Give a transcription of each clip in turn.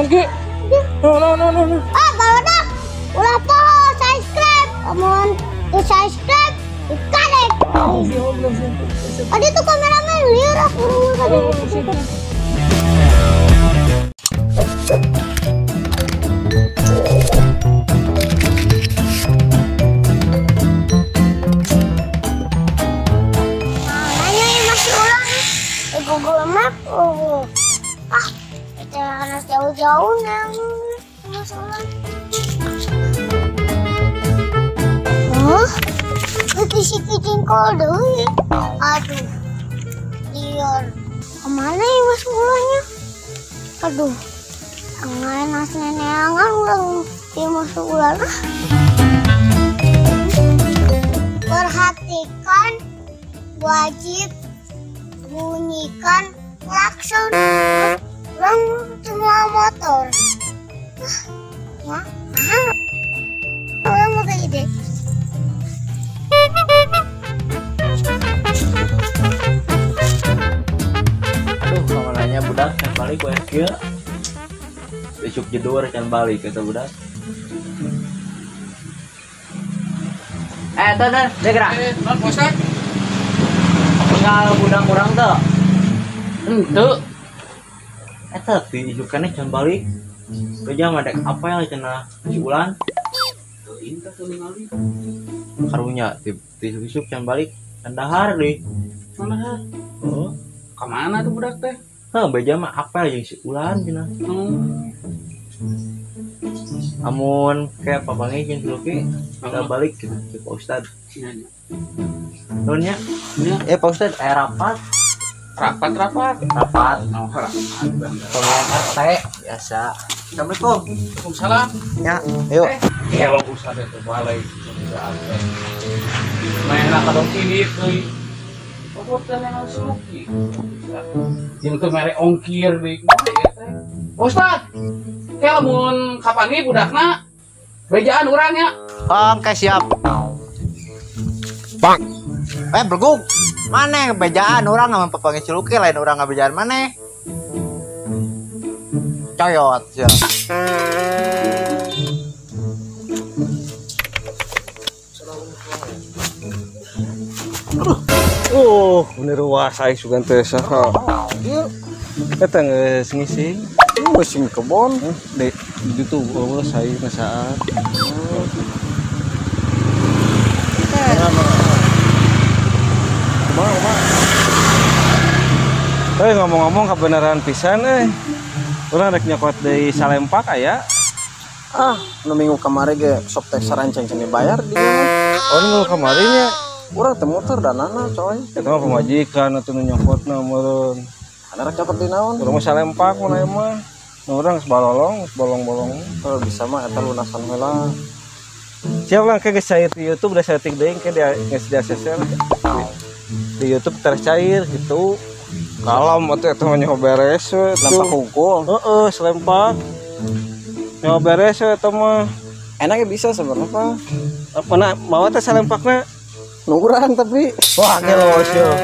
Non ki. No no no no. Ah, barudak. Ulah poho subscribe. Amun teu subscribe, dikadek. Adi tuh kameramen lieur ah buru-buru tadi. Nanya ya masih ulang di Google Map. Oh. Ah, kita harus jauh-jauh nang masih ulang. Oh, itu si jengkol deui. Aduh, liar. Kemana ya mas ulangnya? Aduh, tangan nasi neneangan ulang dia masuk ulang. Perhatikan, wajib bunyikan klakson. Ulang semua motor. Wah, ulang mau kayak ide. Aduh, kalau nanya budak can balik we kieu. Besok jedor can balik kata budak. Tuh, tuh, gerak. Non Ustad. Tinggal budak urang teu. Henteu. Eta ti isukannya can balik. Kerja mah dek apa ya cenah si Ulan. Teuing teh teu ningali. Karunya ti isuk can balik can dahar deui. Mana? Heeh. Ka mana tuh budak teh? Heuh, beja mah apel jeung si Ulan cenah. Amun kayak papange jeung si Luki udah balik gitu ke Pak Ustad. Nya. Nuhun nya. Nya. Pak Ustad aya rapat. Rapat. Rapat. Oh, rapat. Pemilihan RT biasa. Assalamualaikum. Waalaikumsalam. Ya, ayo. Kalau Ustad itu balik tidak main kadang ini euy. Pokok teh nang si Luki. Jeung teu mere ongkir deui kumaha ieu teh. Ustad, ke lamun kapangi budakna bejaan urang nya. Oke, siap. Bang. Berguk. Maneh bejaan urang sama papangi si Luki lain urang ngabejaan maneh. Coyot ya. Bener ruas aing sugan teh saha. Ieu eta geus ngising. Musim kebon di ditu eueuh sae saat. Kumaha kumaha? Ngomong-ngomong kebenaran pisan euy. Urang rek nyokot deui salempak aya. Ah, nu minggu kamari ge sok teh saranceng cenah dibayar di dieu. Oh, nu kamari nya. Urang teh muter danana coy. Eta mah pamajikan atuh nu nyokotna meureun. Ana rek nyokot di naon? Urang mah salempak mun aya mah. Nu urang geus balolong, geus bolong-bolong. Kalau bisa mah eta lunasan heula. Siap lah ke geus cair di YouTube udah setting deui ke dia geus di ACC lah. Di YouTube tercair gitu. Kalem atuh eta mah nyaho beres we atuh. Lempak hungkul. Heeh, selempak. Nyaho beres we eta mah. Enaknya bisa sebenarnya Pak. Apa na mawa teh salempakna? Nu urang tapi. Wah, gelo sia.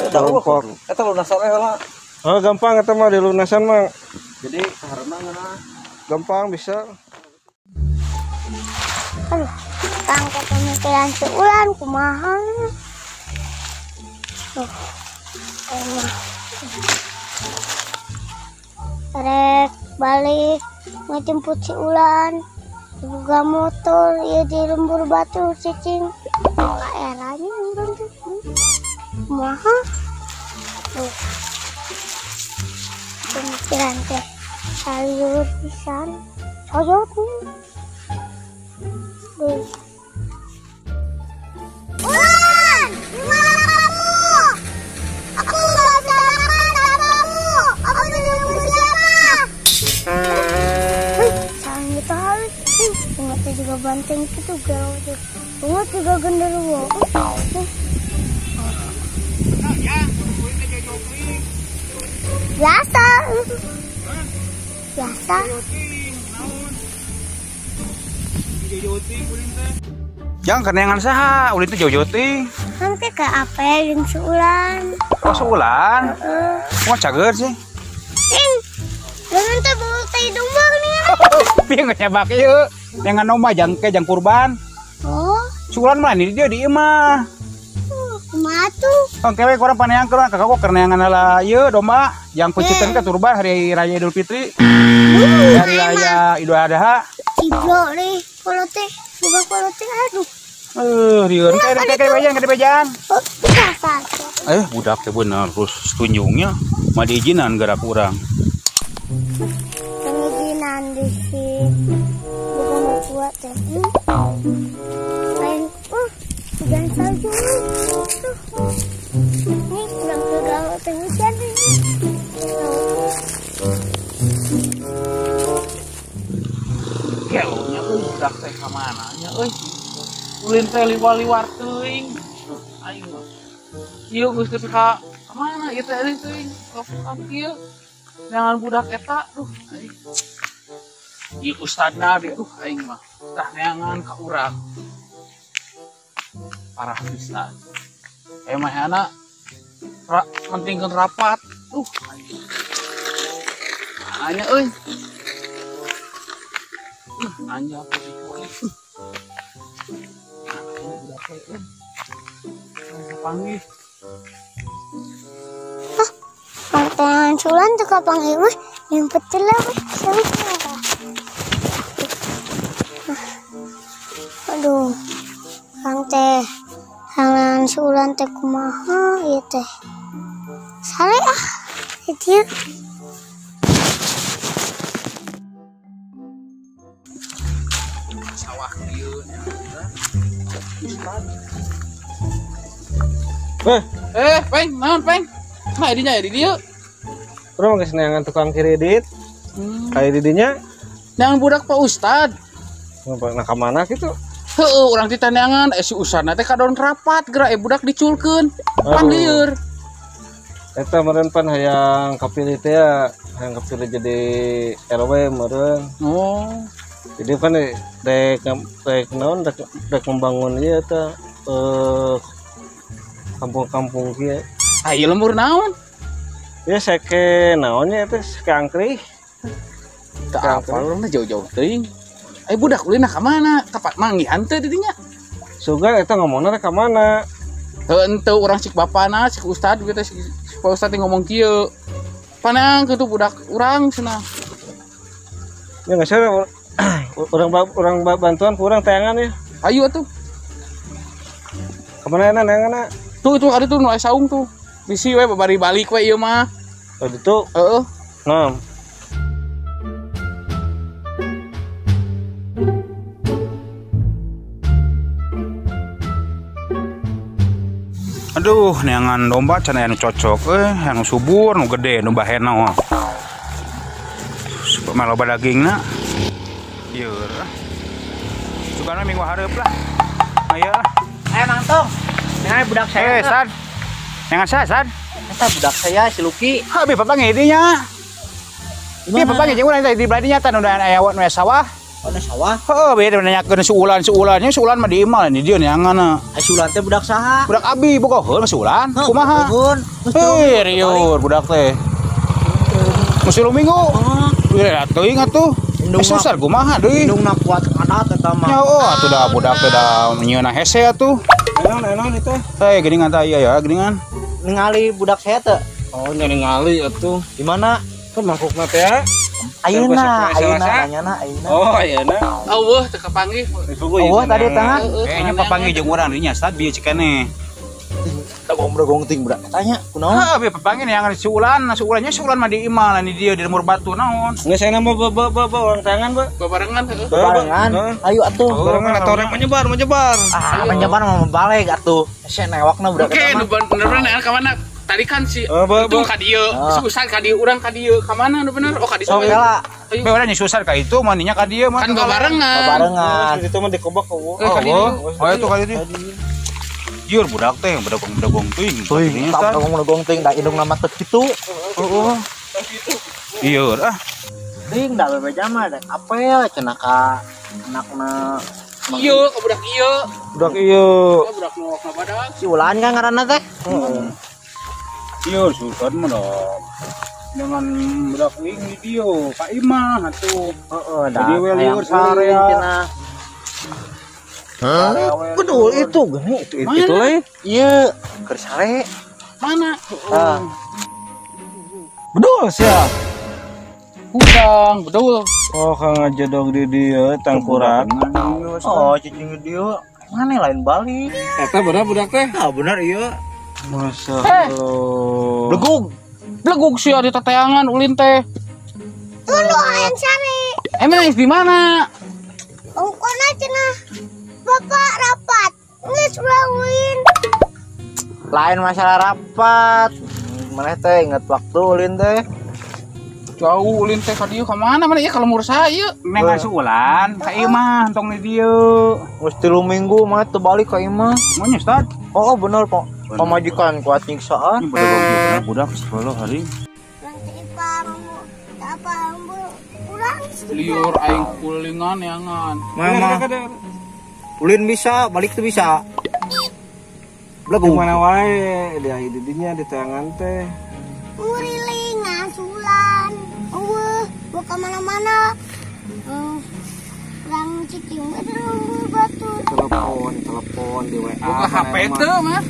Eta eta lunasan heula. Oh, gampang eta mah dilunasan mah. Jadi kaharepna ngeunah. Gampang bisa. Aduh, tangke pemikiran si Ulan kumaha. Tuh, emang. Rek balik ngejemput si Ulan. Buka motor ya di lembur batu cicing. Ka eranya urang tuh. Kumaha? Tuh. Pemikiran teh sayur pisan. Sayur. Ulan, di mana kamu? Aku nggak bisa makan tanpamu. Aku menunggu siapa? Hei, jangan gitu halus. Bunga juga banteng gitu, gawat. Bunga juga genderuwo. Biasa. Biasa. Jangan keneangan saha, ulin teh jauh-jauh teh. Nanti ke apel jeung si Ulan. Oh, si Ulan? Heeh. Wah, cager sih. Ing, dengan teh bau teh ningali domba nih. Pieu geus nyabak ieu. Neangan domba jang ke jang kurban. Oh. Sulan mah di dieu di imah. Kumaha tuh? Engke we kurang paneangkeun ka kagok keur neangan heula ieu domba jang peunciteun ka turban hari raya Idul Fitri. Hari raya Idul Adha. Ciblok deh kalau teh, buka kalau teh aduh. Rieur kayak bejaan, kayak bejaan. Oh, budak teh bener terus tunjungnya mah diizinan gerak urang. Pengizinan di si bukan mertua teh. Lain, hujan salju. Nih kurang kegalau teh hujan. Kelonya budak teh ka mana nya euy. Ulin teh liwar-liwar teuing. Aing mah. Ieu geus teu ka mana ieu teh euy teuing. Ka kieu. Neangan budak eta duh aing. Ieu ustadna di duh aing mah. Tah neangan ka urang. Parah pisan. Emahana pentingkeun rapat. Duh aing. Anya euy. Anya putih. Panggil. Hah, mantan sulan tuh kapanggil mah nyumpet lah. Aduh, kang teh, tangan sulan teh kumaha ieu teh. Sare ah, itu. Sawah kieu. Peng, naon peng? Mah dinya di dieu. Urang geus neangan tukang kredit. Kayak di dinya neangan budak Pak Ustad. Nah ka mana kitu? Heueuh, urang teh neangan si Ustadna teh kadon rapat geura budak diculkeun. Pan lieur. Eta meureun pan hayang kapilih teh ya, hayang kapilih jadi RW meureun. Oh. Jadi kan rek naon rek membangun ieu teh kampung-kampung kieu. Ah, ieu lembur naon? Ya seke naonnya teh seke angkrih. Teu apal urang teh jauh-jauh teuing. Budak ulina ka mana? Kapat manggihan teu di dinya? Sugan eta ngomongna rek ka mana? Heuh henteu urang cik bapana, cik ustad gitu cik Pak Ustad teh ngomong kieu. Panang kitu budak urang cenah. Ya geus urang bantuan kurang tayangan ya. Ayo atuh. Kemana enak neanganna? Tuh itu ada tuh nu aya saung tuh. Bisi we babari balik we ieu mah. Oh ditu. Heeh. Nah. Aduh, neangan domba can aya nu cocok anu subur, nu gede, nu bahena mah. Supaya loba dagingna. Ieu lah. Sugana minggu hareup lah. Aya lah. Mang Tong. Neangan budak saya. San. Neangan saya, San. Eta budak saya si Luki. Ha, bi papanggih di nya. Bi papanggih jeung urang teh di belah dinya tah nu aya nu sawah. Oh, nu sawah? Heuh, bi nanyakeun si Ulan, si Ulan nya si Ulan mah di imah di dieu neanganna. Ai si Ulan teh budak saha? Budak abi bogoheun si Ulan. Kumaha? Heuh, rieur budak teh. Geus 3 minggu. Heeh. Teuing atuh. Susah kumaha deui. Indungna kuat ngadat eta mah. Ya oh atuh da budak teh da nyieunna hese atuh. Naon itu? Teh geuningan tah ieu ya geuningan. Ningali budak saya teh. Oh, ningali atuh. Di mana? Kan mangkukna teh. Ayeuna, ayeuna nanyana ayeuna. Oh, ayeuna. Eueuh teu kapanggih. Eueuh tadi tengah. Kayaknya papanggih jeung urang dinya Ustad bieu cikene. Dagong ting budak tanya kunaon? Heuh, bieu papanggih neangan si Ulan, si Ulannya si Ulan mah di imah di dieu di lembur batu naon. Geus saya mah ba urang tangan, Ba. Babarengan heueuh. Babarengan. Ayo atuh. Babarengan atuh rek menyebar, menyebar. Ah, menyebar mah balik atuh. Saya newakna budak eta mah. Oke, nu bener-bener ka mana? Tadi kan si itu ka dieu, si Ustad ka dieu, urang ka dieu. Ka mana nu bener? Oh, ka dieu. Oh, heula. Be urang nya susah ka itu maninya ka dieu mah. Kan babarengan. Babarengan. Itu mah dikobak oh. Oh, itu ka dieu. Jur budak teh bedagong-bedagong teuing. Teuing, bedagong-bedagong teuing da indungna mah teu kitu. Heeh. Ieu ah. Teuing da bebeja mah da apel cenah ka anakna. Ieu ka budak ieu. Budak ieu. Budak nu wakna badag. Si Ulan kan ngaranna teh. Heeh. Ieu susah mah da. Dengan budak uing di dieu ka imah atuh. Heeh, jadi we lieur sarea. Hah? Betul itu gini itu lain. Iya, keur sare. Mana? Ah. Bedul sia. Hudang, bedul. Oh, kang ngajedog di dieu tangkurak. Oh, cicing di dieu. Mana lain balik. Eta bener budak teh? Ah, bener ieu. Masa Allah. Blegug. Blegug sia di teteangan ulin teh. Tulu hayang sare. Emang di mana? Ongkona cenah. Bapak rapat. Geus urang ulin. Lain masalah rapat. Maneh teh inget waktu ulin teh. Jauh ulin teh ka dieu ka mana mana ieu ka lembur saya. Neng ngasulan ka imah tong di dieu. Geus 3 minggu mah teu balik ka imah. Mun Ustad? Oh, bener Pak. Pamajikan kuat nyiksaan. Budak sekolah hari. Urang teh ipang apa urang. Liur aing kulingan yangan. Mama. Ulin bisa, balik tuh bisa. Blegug. Mana wae dia didinya di teangan teh. Nguriling ngasulan. Eueuh, buka mana-mana. Urang cicing we di lembur batur. Telepon di WA. Buka HP teu mah.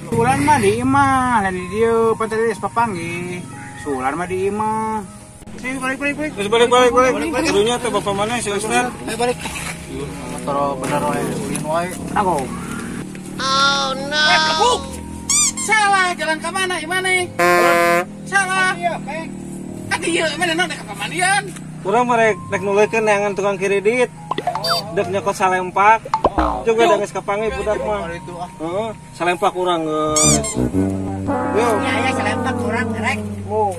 Sulan mah di imah, lain di dieu pan tadi geus papanggih. Sulan mah di imah. Sini balik. Terus balik. Kudunya teh bapak mana si Ustad? Ayo balik. Motor bener wae ulin wae. Aku. Oh no. Blegug. Salah jalan ka mana ieu maneh? Salah. Ka dieu mana naon ka pamandian? Urang mah rek nuluykeun neangan tukang kredit. Dek nyokot salempak. Juga da geus kapanggih budak mah. Heeh, salempak urang geus. Yo. Ya salempak urang rek. Mo.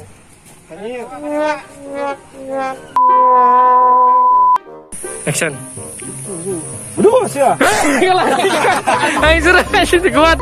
Anjir. Action. Bedul sia. Aing sudah kuat.